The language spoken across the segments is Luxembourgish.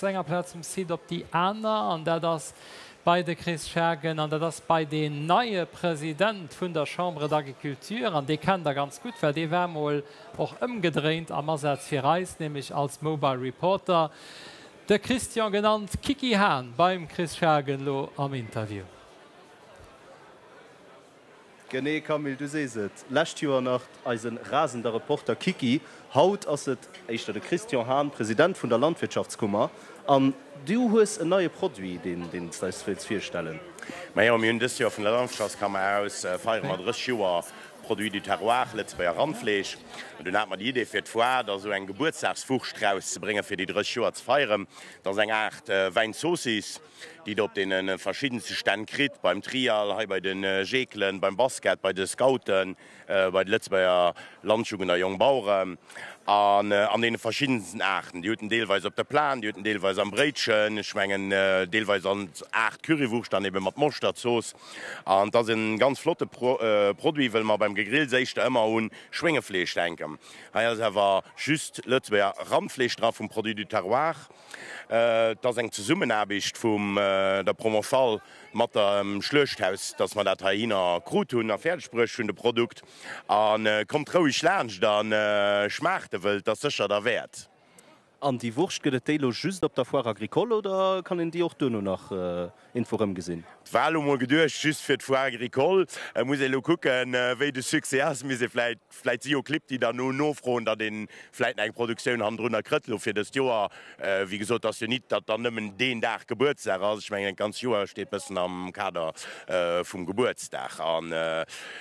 enger Plaz um Site op déi aner, an dat ass bei de Chris Schagen, an dat ass bei deen neie President vun der Chambre d'Agriculture, an dee kennt Der ganz gutt, well dee war mol och ëmgedréint am Asaz fir eis, nämlech als Mobile Reporter, de Christian, genannt Kiki Hahn, beim Chris Schagen elo am Interview. Genee Camille, du sees et, lescht Joer nach eise rasender Reporter Kiki, haut ass et éischter de Christian Hahn, President vun der Landwirtschaftskummer. An du hues en neie Produit, deen s de eis wéilts virstellen. Majo, mir hunn dëst Joer vun der Landwirtschaftskammer aus feiere mer 30 Joer Produit du Terroir, Lëtzebuerger Randfleesch. An dunn hate mer déi Idee fir d'Foire da sou eng Gebuertsdagswurscht rauszebréngen, fir déi 30 Joer ze feieren. Dat ass eng Aart Wäinzoossiss. déi der op deene verschiddenste Stänn kritt, beim Trial, hei bei de Jeekelen, beim Basket, bei de Scouten, bei de Lëtzebuerger Landjugend a Jongbaueren an an deene verschiddensten Aarten. Déi huet en deelweis op der Plan, déi huet en deelweis am Bréitchen, ech mengen deelweis als Aart Currywurscht dann ebe mat Moschtertzooss. An et ass e ganz flotte Produit, wëll mer beim Gegrills éischter ëmmer un Schwéngefleesch denken. Hei ass awer just Lëtzebuerger Randfleesch dra vum Produit du Terroir. Et ass eng Zesummenaarbecht vum der Provençale mat dem Schluechthaus, dass mer dat heihinner krut hunn a fäerdeg bruecht hunn, de Produkt. A kommt roueg laanscht a schmaacht e wëll, et ass sécher derwäert. An déi Wurscht, gëtt et déi elo just op der Foire Agricole oder kann een déi och duerno nach iergendwou erëmgesinn? Et war elo mol geduecht just fir d'Foire Agricole. Et muss ee elo kucken, wéi de Succès ass. Misst ee vläit Vläit si jo Clibb, déi dann no nofroen, datt ee vläit nach eng Produktioun hannendrunner krëtt elo fir dëst Joer. Wéi gesot, et ass jo nit, datt dann nëmmen deen Dag Gebuertsdag ass. Ech mengen, d'ganz Joer steet bëssen am Kader vum Gebuertsdag. An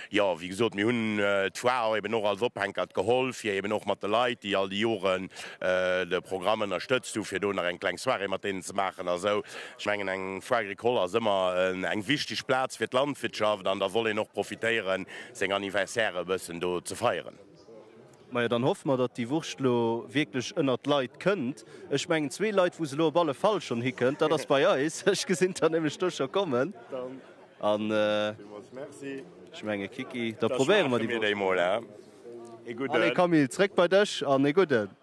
jo, wéi gesot, mir hunn d'Foire och eben och als Ophänkert geholl, fir eben och mat de Leit, déi all déi Joren de Programm ënnerstëtzt hu, fir do nach eng kleng Soirée mat deenen ze maachen a sou. Ech mengen, eng Foire agricole ass ëmmer eng wichteg Plaz fir d'Landwirtschaft an da soll een och profitéieren, seng Anniversaire e bëssen do ze feieren. Majo, dann hoffe mer, datt déi Wurscht elo wierklech ënnert d'Leit kënnt. Ech mengen, zwee Leit, wou se elo op alle Fall schonn hikënnt, dat ass bei eis. Ech gesinn der nämlech do scho kommen. An ech menge Kiki, da probéiere mer déi Wurscht. Allez Camille, zréck bei dech an ee gudden.